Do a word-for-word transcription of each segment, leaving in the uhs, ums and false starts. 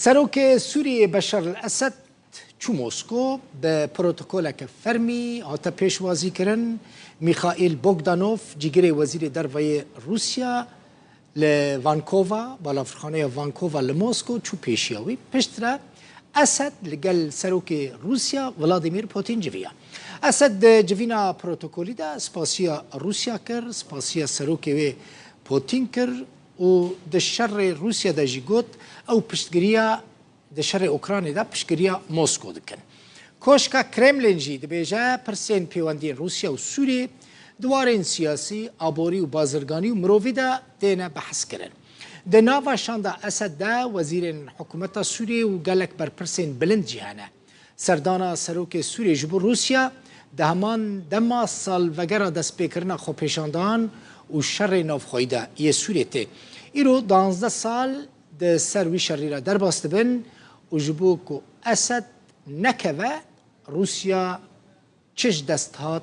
Serokê Sûriyê Beşar el-Esed çû Mosko, bi protokoleke fermî hate pêşwazîkirin. Mîxaîl Bogdanov, cîgirê Wezîrê Derve yê Rûsya, li Vankova, balafirxaneya Vankova li Mosko çû pêşiya wî. Piştre Esed li gel Serokê Rûsya Vladimir Putin civiya. Esed di civîna protokolî de spasiya Rûsya kir, spasiya serokê wê Putin kir û di şerê Rûsya de jî got, ew piştgiriya di şerê Ukraynê de piştgiriya Mosko dikin. Koşka Kremlin jî dibêje, pirsên pêwendiyên Rûsya û Sûriyê di warên siyasî, aborî û bazirganî û mirovî de têne behskirin. Di nava şanda Esed de wezîrên hikûmeta Sûriyê û gelek berpirsên bilind jî hene. Serdana serokê Sûriyê ji bo Rûsya di heman dema salvegera destpêkirina xwepêşandan û şerê navxweyî de yê Sûriyê tê. Îro duwazdeh sal di ser wî şerî re derbas dibin û ji bo ku Esed nekeve, Rûsya çi ji dest hat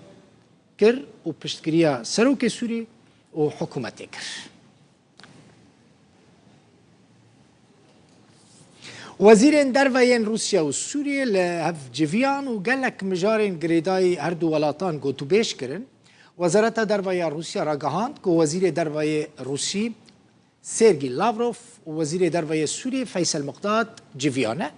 kir û piştgiriya serokê Sûrî û hikûmetê kir. Wezîrên derve yên Rûsya û Sûriyê li hev civiyan û gelek mijarên girêdayî her du welatan gotûbêj kirin. Wezareta Derve ya Rûsya ragihand ku Wezîrê Derve yê Rûsî Sergî Lavrov û Wezîrê Derve yê Sûriyê Feysel Miqdad civiyane.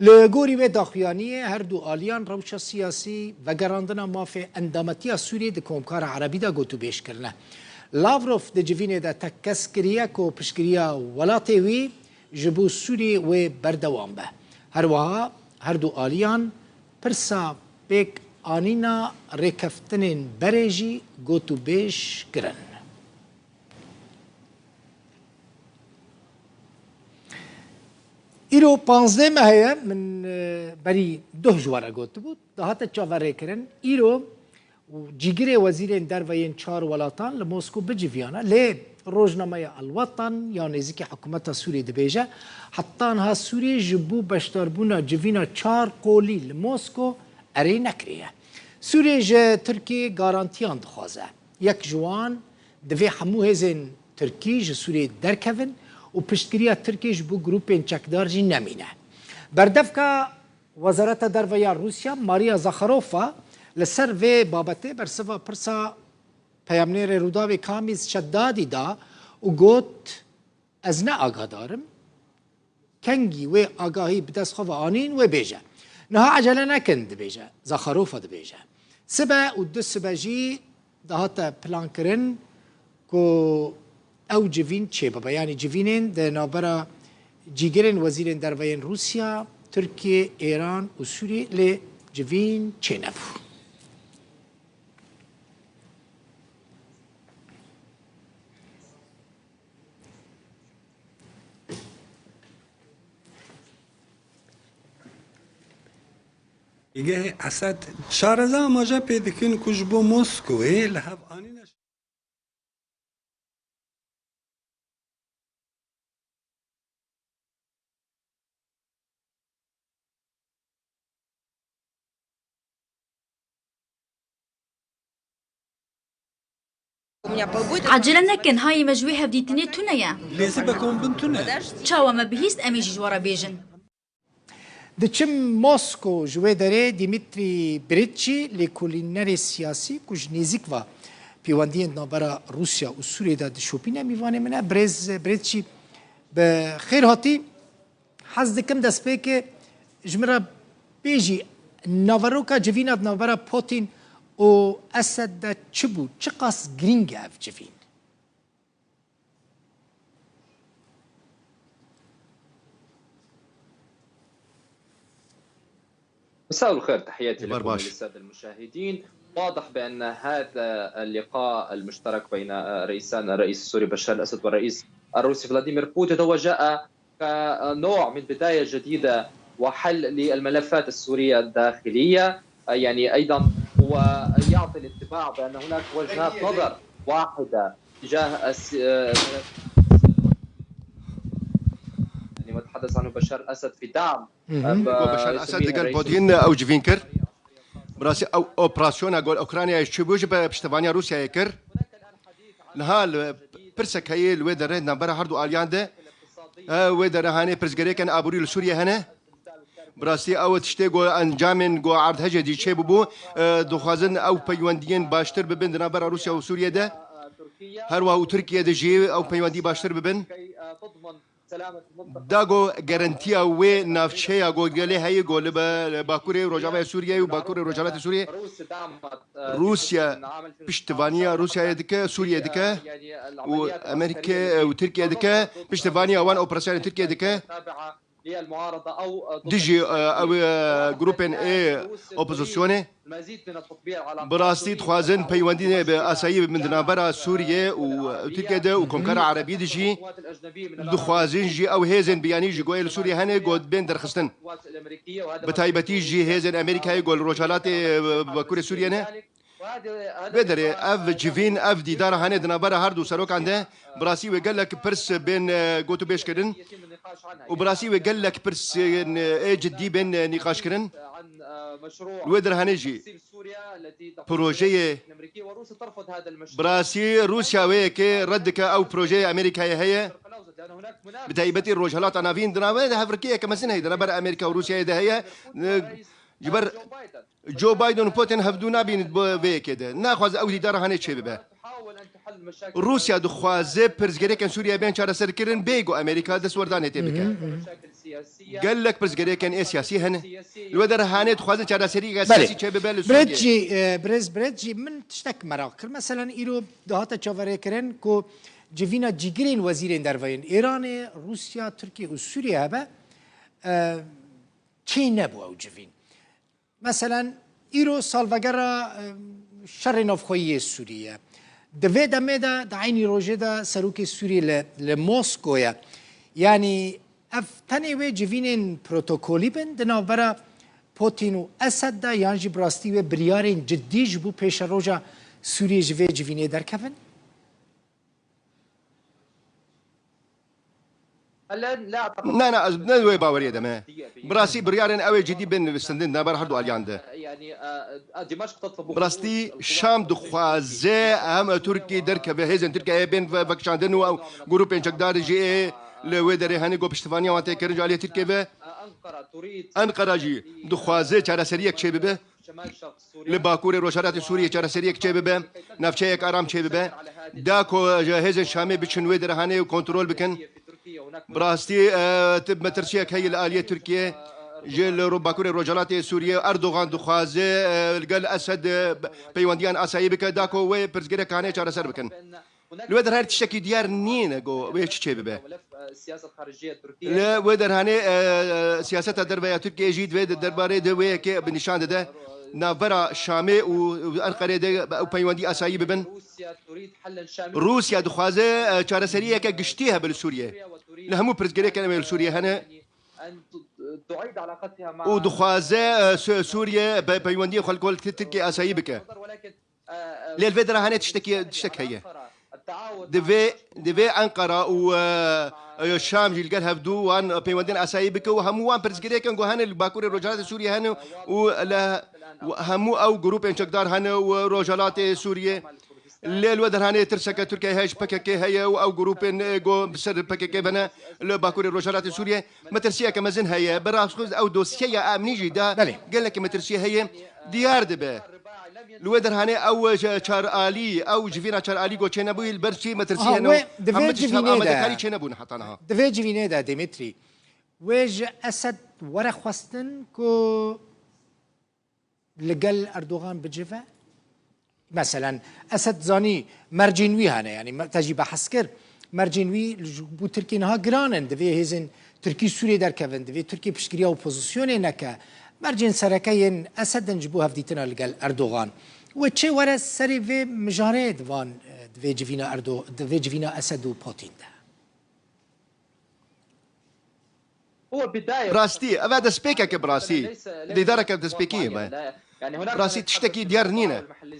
Li gorî wê daxuyaniyê her du aliyan rewşa siyasî, vegerandina mafê endametiya Sûriyê di Komkara Erebî de gotûbêj kirine. Lavrov di civînê de tekkes kiriye ku piştgiriya welatê wî ji bo Sûriyê wê berdewam be. Her wiha her du aliyan pirsa pêk anîna rêkeftinên berê jî gotûbêj kirin. Îro panzdeh meh heye, min, e, berî duh ji we re gotibû, dihate çaverêkirin. Îro cîgirê wezîrên derve yên çar welatan li Mosko biciviyane. Lê rojnameya El Watan ya nêzîkî hikûmeta Sûriyê dibêje, heta niha Sûriyê ji bo beşdarbûna civîna çar qolî li Mosko erê nekiriye. Sûriyê ji Tirkiyê garantiyan dixwaze. Yek ji wan, divê hemû hêzên Tirkî ji Sûriyê derkevin û piştgiriya Tirkiyê ji bo grûpên çekdar jî nemîne. Berdevka Wezareta Derve ya Rûsya, Maria Zakharova, li ser vê babetê bersiva pirsa peyamnêrê Rûdawê Kamîz Şedadî da û got, Ez ne agadar im. Kengî wê agahî bi dest xwe ve anîn, wê bêje. Niha ecele nekin, dibêje. Zakharova dibêje. Sibe û du sibe jî dihate plankirin ku ew civîn çêbibe. Yanî civînên di navbera cîgirên wezîrên derve yên Rûsya, Tirkiye, Êran û Sûriyê lê civîn çênebû. Pêgehê Esed şareza amaje pê dikin ku ji bo Moskowê li hev anîne. Ecele nekin, hayê me ji wê hevdîtinê tune ye. Lê sibekon bin tune. Çawa me bihîst, em ê jî ji we re bêjin. Diçim Mosko, ji wê derê Dimitrî Britçî, lêkolînerê siyasî ku ji nêzîk ve pêwendiyên di navbera Rûsya û Sûriyê de dişopîne, mîvanê min e. Birêz Britçî, bi xêr hatî. Hez dikim destpêkê ji min re bêjî, naveroka civîna di navbera Putin û Esed de çi bû? Çiqas girîng e ev civîn? مساء الخير، تحياتي لكم وللسادة المشاهدين. واضح بأن هذا اللقاء المشترك بين رئيسان، الرئيس السوري بشار الأسد والرئيس الروسي فلاديمير بوتين، هو جاء كنوع من بداية جديدة وحل للملفات السورية الداخلية، يعني أيضًا، ويعطي الانطباع بأن هناك وجهات نظر واحدة تجاه الس-، يعني ما تحدث عنه بشار الأسد في دعم، Ku Beşar Esed li gel Putin ew civîn kir. Bi rastî ew operasyona gol Ukraynayê çi bû ji be piştevaniya Rûsyayê kir. Niha li pirsek heye li wê derê navbera her du aliyan de. E, wê derê hanê pirsgirêkên aborî li Sûriyê hene. Bi rastî ew tiştê ku encamên ku erdhejê jî çêbûbû, e, dixwazin ew peywendiyên baştir bibin di navbera Rûsya û Sûriyê de. Her wiha û Tirkiye de jî ew peywendî baştir bibin. Da ku garantiya wê navçeya ku gelê heye ku li be-, li Bakurê Rojavayê Sûriyeyê û Bakurê Rojhilatê Sûriyeyê Rûsya piştivaniya Rûsyayê dike, Sûriyê dike û Amerîkê û Tirkiye dike piştivaniya wan operasyonên Tirkiye dike. Dijî, e, ew, e, grûpên ê opozisyonê bi rastî dixwazin peywendî bi asayî bibin di navbera Sûriyê û, e, Tirkiye de û Komkara Erebî de jî dixwazin jî ew hêzên biyanî ji ku ê li Sûriyê hene ku bên derxistin. Bi taybetî jî hêzên Amerîkayê ku li rojhelatê, e, bakurê Sûriyê ne. Vê derê ev civîn, ev dîdara hene di navbera her du serokan de, bi rastî wê gelek pirs bên, e, gotûbêj kirin û bi rastî wê gelek pirsên, e, ê cidî bên, e, nîqaş kirin. Li wê derhanê jî projeyê bi rastî Rûsya wê yekê red dike, ew projeyê Amerîkayê heye. Bi taybetî Rojhelata Navîn di navê de hevrikiyeke mezin heye di navbera Amerîka û Rûsyayê de heye. E, ji ber Joe Biden û Putin hevdû nabînin bi vê yekê de. Naxwaze ew dîdara hanê çêbibe. Rûsya dixwaze pirsgirêkên Sûriyeyê bên çareserkirin bê ku Amerîka destwerdanê tê bike. Gelek pirsgirêkên ê siyasî hene. Li wê derê hanê dixwazin çareseriyeke Belê. siyasî çêbibe li Sûriyeyê. Birêz jî, e, birêz, birêz jî min tiştek meraq kir. Meselen îro dihate çaverêkirin ku civîna cîgirên wezîrên derve yên Îranê, Rûsya, Tirkiye û Sûriye hebe, e, çê nebû ew civîn. Meselen, îro salvegera, e, şerê navxweyî yê Sûriyê ye. Di vê demê de, di eynî rojê de serokê Sûriyê li, li Moskow ye. Yanî ev tenê wê civînên protokolî bin di navbera Putin û Esed de, yan jî bi rastî wê biryarên cidî ji bo pêşeroja Sûriyê ji vê civînê derkevin? Na, na, ez ne wê baweriyê de me. Bi rastî biryarên ew ê cidî bên nivistindin navber her du aliyan de. Bi rastî Şam dixwaze hem Tirkî derkeve, hêzên Tirkiyeyê bên ve-, vekişandin û ew grûpên çekdar jî ê li wê derê hene ku piştivaniya wan tê kirin ji aliyê Tirkiyê ve. Enqera jî dixwaze çareseriyek çêbibe. Li Bakurê Rojhelatê Sûriyê çareseriyek çêbibe, navçeyek aram çêbibe, da ku ji hêzên Şamê biçin wê derhanê û kontrol bikin. Bi rastî, e, ti-, metirsiyek heye li aliyê Tirkiyê, ji li ro-, Bakurê Rojhelatê Sûriyê Erdogan dixwaze, e, li gel Esed, e, peywendiyan asayî bike, da ku wê pirsgirêkanê çareser bikin. Li wê derhanê tiştekî diyar nîne ku wê çi çêbibe. Li wê derhanê, e, siyaseta derve ya Tirkiyê jî divê di derbarê de wê yekê bi nîşan dide. Navbera Şamê û Enqerê de ew peywendî asayî bibin. Rûsya dixwaze, e, çareseriyeke giştî hebe li Sûriyê. Li hemû pirsgirêkên em ê li Sûriyê hene. Û dixwaze, e, Sû-, Sûriye be peywendiyê xwe li gel Tirkiyê asayî bike. Lê li vê derê hene tiştekî, tiştek heye. Divê, divê Enqera û, e, e, Şam jî li gel hevdû wan peywendiyên asayî bike û hemû wan pirsgirêkên ku hene li Bakurê Rojhilatê Sûriyê hene û li hemû ew grûpên çekdar hene û Rojhilatê Sûriyê. Lê li wê derhanê tirseke Tirkiyeyê heye ji P K K heye û ew grûpên, e, ku bi ser P K K ve ne li Bakurê Rojhilatê Sûriyê. Metirsiyeke mezin heye. Bi rastî ew dosyeya emnî jî da Belê. gelekî metirsiyê heye. Diyar dibe. Li wê derhanê ew ji çar alî, ew civîna çar alî ku çênebûyî li ber çi metirsî Aha, hene û wê di vê hemû tişt civînê de, amadekarî çênebûne heta niha. Di vê civînê de Dimitri, wê ji Esed were xwestin ku li gel Erdogan bicive? Meselen, Esed zanî mercên wî hene, yanî me-, te jî behs kir. Mercên wî ji bo Tirkiyê niha giran in. Divê hêzên Tirkî Sûriyê derkevin, divê Tirkiye piştgiriya opozisyonê neke. Mercên sereke yên Esed in ji bo hevdîtina li gel Erdogan. Wê çê were serê vê mijarê di van, di vê civîna Erdo-, di vê civîna Esed û Putin de? Rastî, ev e destpêkeke bi rastî. Dîdareke destpêkî ye me. Bi rastî tiştekî diyar nîne. Li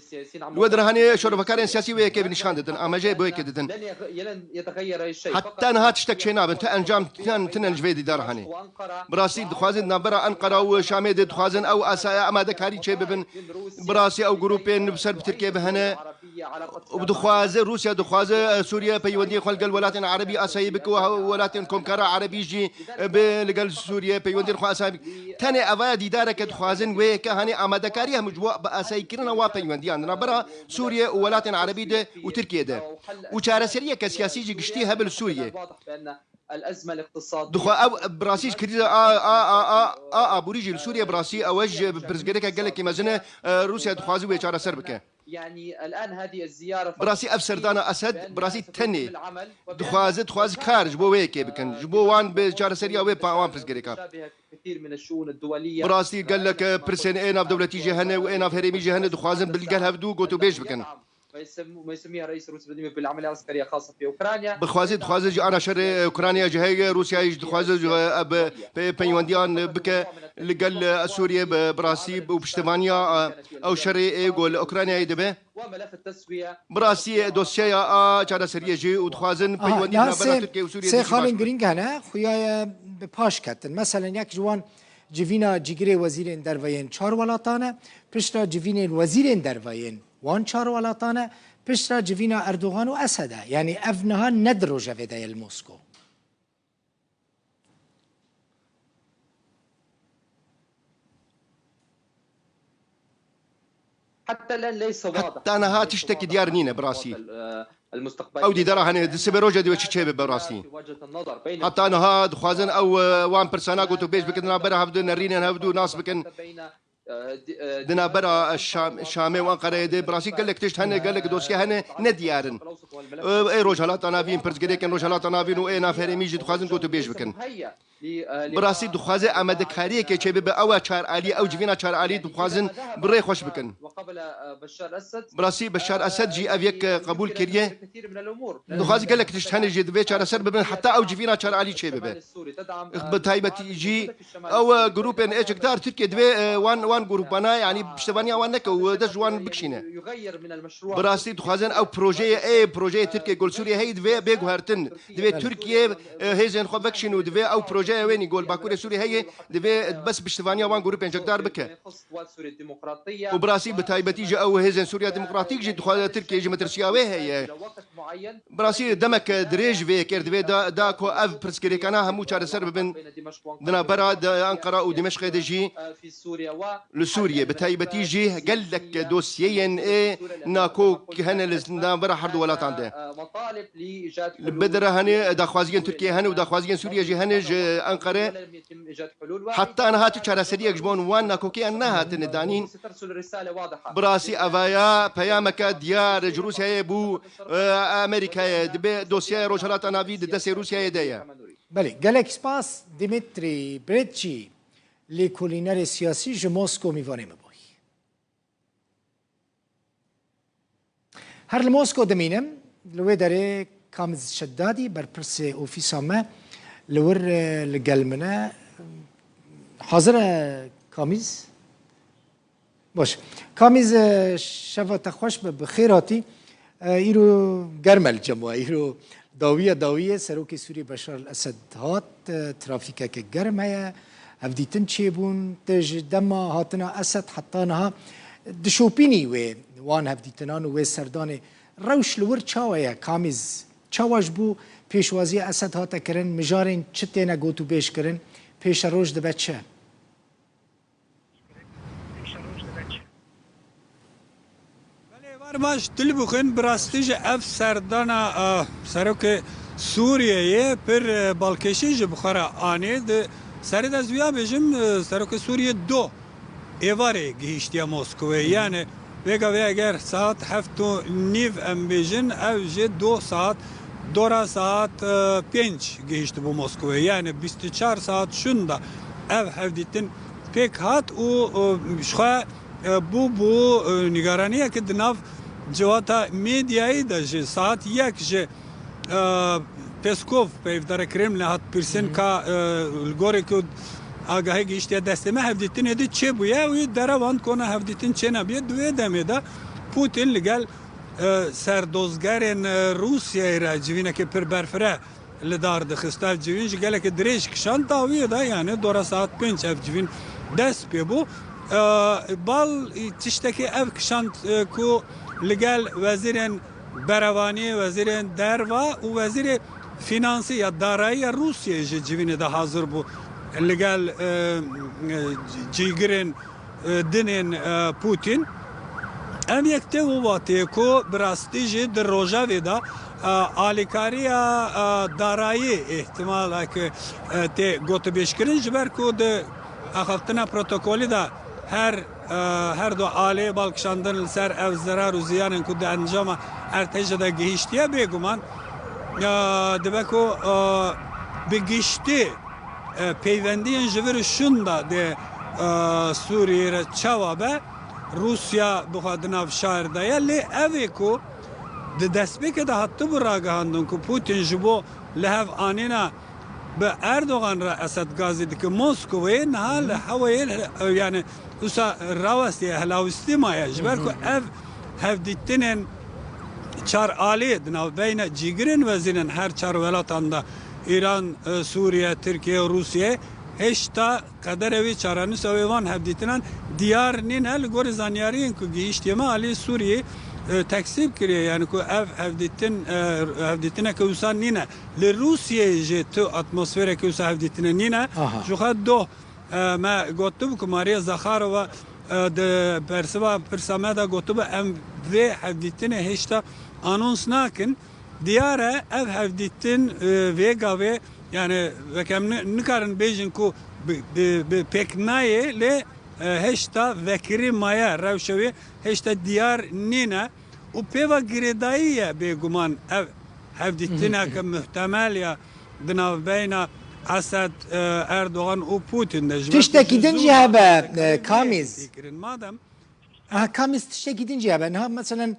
wê derhanê şorevakarên siyasî wê yekê bi nîşan didin, amajeyê bo yekê didin. Heta niha tiştek çênabin, tu encam tinen, tinen ji vê dîdara hanê. Bi rastî dixwazin navbera Enqera û Şamê de dixwazin ew asaya amadekarî çêbibin. Bi rastî ew grûpên li ser bi Tirkiyê ve hene. û dixwaze, Rûsya dixwaze, e, Sûriye peywendiyên xwe li gel welatên erebî asayî bike û he-, welatên komkara erebî jî, e, bi li gel Sûriye peywendiyên xwe asayî bike. Tenê evaya dîdareke dixwazin wê yeke hanê amadekariya hemû ji bo bi asayîkirina wa peywendiyan di navbera Sûriye û welatên erebî de û Tirkiye de. Û çareseriyeke siyasî jî giştî hebe li Sûriye. Dixwe ew, bi rastî krîza a, a, a, a, a aborî jî li Sûriye bi rastî ew e ji pirsgirêke gelekî mezin e, e, Rûsya dixwaze wê çareser bike. Bi rastî ev serdana Esed bi rastî tenê dixwaze, dixwaze kar ji bo wê yekê bikin. Ji bo wan bi çareseriya wê pa wan pirsgirêka. Bi rastî gelek, e, pirsên ê navdewletî jî hene û ê navherêmî jî hene, dixwazin bi gel hevdû gotûbêj bikin. Bi xwazî dixwaze ji ana şerê Ukrayna jî heye, Rûsyayê jî dixwaze ji, e, bi pe-, peywendiyan bike li gel, e, Sûriyê bi, bi rastî û piştevaniya, e, ew şerê ê ku li Ukraynayê dibe. Bi rastî dosyeya a çareseriyê jî û dixwazin peywendî di navbera Tirkiye û Sûriyê de jî baş be. Sê xalên girîng hene, xuya ye bi paş ketin. Meselen yek ji wan civîna cîgirê wezîrên derve yên çar welatan e, piştre civînên wezîrên derve yên wan çar welatan e, piştre civîna Erdogan û Esed e. Yanî ev niha ne di rojevê de ye li Mosko. Heta niha tiştekî diyar nîne bi rastî. Ew dîdara hene di sibê rojê dibe çi çêbibe bi rastî. Heta niha dixwazin ew, e, wan pirsana gotûbêj bikin, di navbera hevdu nerînin, hevdu nas bikin. Di navbera Şam-, Şamê û Enqereyê de bi rastî gelek tişt hene, gelek dosye hene, ne diyar in. Ê Rojhelata Navîn, pirsgirêkên Rojhelata Navîn û ê navherêmî jî dixwazin gotûbêj bikin. Bi rastî dixwaze amadekariyekê çêbibe, ew e çar alî, ew civîna çar alî dixwazin bi rê xweş bikin. Bi rastî Beşar Esed jî ev yek qebûl kiriye. Dixwaze gelek tişt hene jî divê çareser bibin, heta ew civîna çar alî çêbibe. Bi taybetî jî ew grûpên ê çekdar Tirkiye divê, e, wan, wan grûpana, yanî piştevaniya wan neke û dest ji wan bikişîne. Bi rastî dixwazin ew projeyê, ê projeyê Tirkiye ku li Sûriyê heye divê bê guhertin. Divê Tirkiye, e, hêzên xwe vekişîn û divê ew projeya wênî ku li Bakurê Sûriyê heye, divê bes piştevaniya wan grûpên çekdar bike. Û bi rastî bi taybetî jî ew hêzên Sûriya Demokratîk jî dixwaze Tirkiye jî metirsiya wê heye. Bi rastî demek dirêj vê yekê divê da, da ku ev pirsgirêkana hemû çareser bibin. Di navbera di Ankara û Dimeşqê de jî li Sûriyê bi taybetî jî gelek dosyeyên ê nakok hene li navbera her du welatan de. Li Bedre hene, daxwaziyên Tirkiye hene û daxwaziyên Sûriye jî hene ji Ankara. Heta niha tu çareseriyek ji bo wan nakokiyan nehatine danîn. Bi rastî evaya peyameke diyar ji Rûsyayê bû, e, Amerîkayê. Dibe dosyaya Rojhelata Navî di destê Rûsyayê de ye. Belê, gelek spas Dimitri Bretçî, lêkolînerê siyasî ji Mosko mîvanê me bûyî. Her li Mosko dimînim, li wê derê Kamiz Şeddadî, berpirsê ofîsa me, li wir, e, li gel min e. Hazir e Kamiz? Baş. Kamiz, e, şeva te xweş be, bi xêr hatî. E, îro germ e li cem we, îro Dawiya dawiyê Serokê Sûriyê Beşar el Esed hat, e, trafîkeke germ heye, hevdîtin çêbûn. Te ji dema hatina Esed heta niha dişopînî wê wan hevdîtinan û wê serdanê. Rewş li wir çawa ye Kamîz? Çawa ji bo pêşwaziya Esed hate kirin? Mijarên çi têne gotûbêj kirin? Pêşeroj dibe çi? Belê, êvar baş, tu li bixwîn, bi rastî jî ev serdana, e, serokê Sûriyeyê pir, e, balkêşî ji bi xwe re anî. Di serê de ez wiya bêjim, e, serokê Sûriyê do êvarê gihîştiye Moskowê. Hı hı. Yani, vêga vê eger saet heft û nîv em bêjin, ev jî do saet, dora saet, e, pênc gihîştibû Moskowê. Yani, bîst û çar saet şûnda ev hevdîtin pêk hat û, e, ji xwe, e, bû, bû, e, nîgaraniyeke di nav civata medyayê de jî. Saet yek ji, e, Peskov peyvdare Kremlin hat pirsîn, hı hı, ka, e, li gorî ku agahî gihîştiye destê me, hevdîtinê di çi bûye? Wî derewan kona hevdîtin çênebiye. Di wê demê de Putin li gel, e, serdozgerên, e, Rûsyayê re civîneke pir berfireh li dar dixist. Ev civîn ji gelekî dirêj kişand, dawiyê de, yani dora saet pênc ev civîn dest pê bû. E, bal, e, tiştekî ev kişand, e, ku Li gel wezîrên berevaniyê, wezîrên derva û wezîrê fînansî ya darayî ya Rûsiyeyê jî civînê de hazir bû. Li gel, e, e, cîgirên, e, din ên, e, Pûtîn. Ev yek tê û watê ku bi rastî jî di rojevê de, e, alîkariya, e, darayî îhtimalek, e, tê gotibêjkirin, ji ber ku di axaftina protokolî de her, e, her du alê bal kişandin li ser ev zerar û ziyanên ku di encama erdhejê de gihîştiye, bêguman, e, dibe ku, e, bi giştî, e, peywendiyên ji vir û şûn de dê, e, Sûriyê re çawa be, Rûsya bi xwe di nav şar de ye. Lê ev ê ku di destpêkê de hatibû ragihandin ku Pûtîn ji bo li hev anîna bi Erdogan re Esed gazî dike Moskowê, niha li hewayê, yani, wisa rawestiye, helawistî maye. Ji ber ku ev hevdîtinên çar alî di navbeyna cîgirên wezîrên her çar welatan de, Îran, e, Sûriye, Tirkiye û Rûsiye, hêşta qederê wî, çarenûsa wê van hevdîtinan diyar nîne. Li gorî zanyariyên ku gihîştiye me alî Sûriyê, e, teksîb kiriye, yani ku ev hevdîtin, e, hevdîtineke wisa nîne. Li Rûsiyeyê jî tu atmosfereke wisa hevdîtine nîne. Aha. Ji xwe doh, e, me gotibû ku Maria Zakharova, e, di bersiva pirsa me de gotibû, em vê hevdîtinê hêşta anons nakin. Diyar e, ev hevdîtin, e, vê gavê, yani, weke em ni-, nikarin bêjin ku bi, bi, bi pêk nayê, lê, e, hêşta vekirî maye, rewşe wê hêşta diyar nîne û pêva girêdayî ye bêguman ev hevdîtineke muhtemel ya di navbeyna Esed, e, Erdogan û Putin de. Ji ber ku Tiştekî ji din zû jî hebe, de e, karî Kamîz. Kirin. Madem Aha, Kamîz, tiştekî din jî hebe. Niha meselen,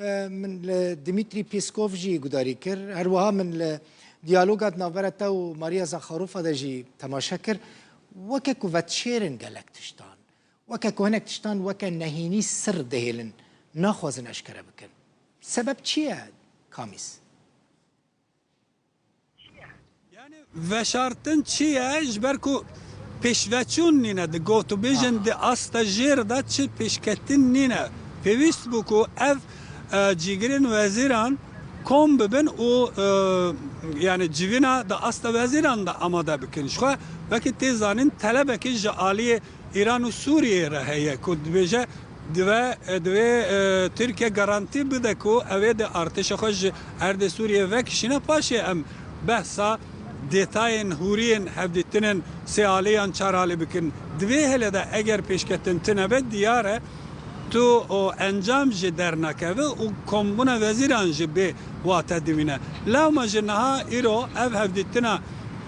e, min li Dmitry Peskov jî gudarî kir. Her wiha min li diyaloga di navbera te û Maria Zakharova de jî temaşe kir. Weke ku vedişêrin gelek tiştan, weke ku hinek tiştan weke nehînî sir dihêlin, naxwazin eşkere bikin. Sebeb çi ye, Kamîz? Yani, veşartin çi ye? Ji ber ku pêşveçûn nîne, di gotûbêjên di asta jêr de çi pêşketin nîne. Pêwîst bû ku ev, e, cîgirên wezîran kom bibin û, e, yani, civîna di asta wezîran de amade bikin. Ji xwe wekî tê zanîn, telebekî ji aliyê Îran û Sûriyeyê re heye ku dibêje, divê, divê, e, Tirkiye garantî bide ku ew ê di artêşa xwe ji erdê Sûriyê vekişîne. Paşê em behsa detayên hûriyên hevdîtinên sê alî yan çar alî bikin. Di vê hêlê de eger pêşketin tune be, diyar e tu o encam jî dernakeve û kombûna wezîran jî bê wate dimîne. Lewma jî niha îro ev hevdîtina,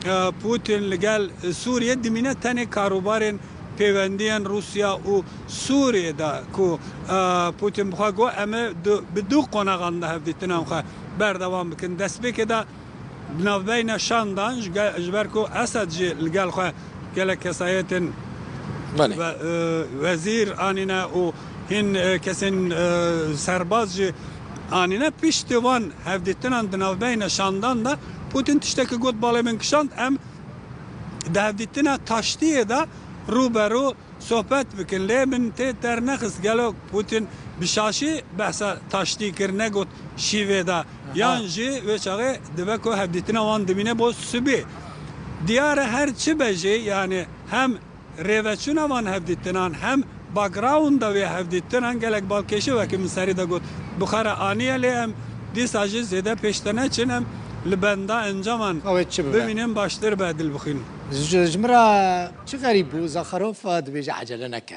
e, Putin li gel Sûriyê dimîne tenê karûbarên pêwendiyên Rûsya û Sûriyê de ku, e, Putin bi xwe got, em ê du, bi du qonaxan de hevdîtinan xwe berdewam bikin. Destpêkê de di navbeyna şan dan, ji ge-, ji ber ku Esed jî li gel xwe gelek kesayetên Belê. ve-, e, wezîr anîne û hîn, e, kesên, e, serbaz jî anîne. Piştî van hevdîtinan di navbeyna şandan de Putin tiştekî got, balê min kişand, em di hevdîtina taştiyê de rû be rû sohbet bikin. Lê min tê dernexist, gelo Putin bi şaşî behsa taştî kir, negot şîvê de. Aha. Yan jî wê çaxê dibe ku hevdîtina wan dimîne bo sibê. Diyar e her çi be jî, yani hem rêveçûna van hevdîtinan hem backgrounda wê hevdîtinan gelek balkêşî, wekî min serî de got, bi xwe re aniye, lê em dîsa jî zêde pêş de neçin, em li benda encaman Ew ê çi bibe? bimînin, baştir be dilbixwînin. Ji, ji min re çi xerîb bû, Zakharova dibêje, "Ecele neke,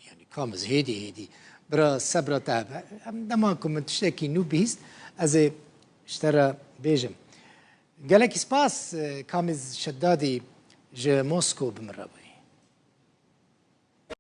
yani, Kamîz, hêdî, hêdî, bira sebra te hebe." Em dema ku min tiştekî nû bihîst, ez ê ji te re bêjim. Gelekî spas, e, Kamîz Şedadî ji Moskow bi min re bûye.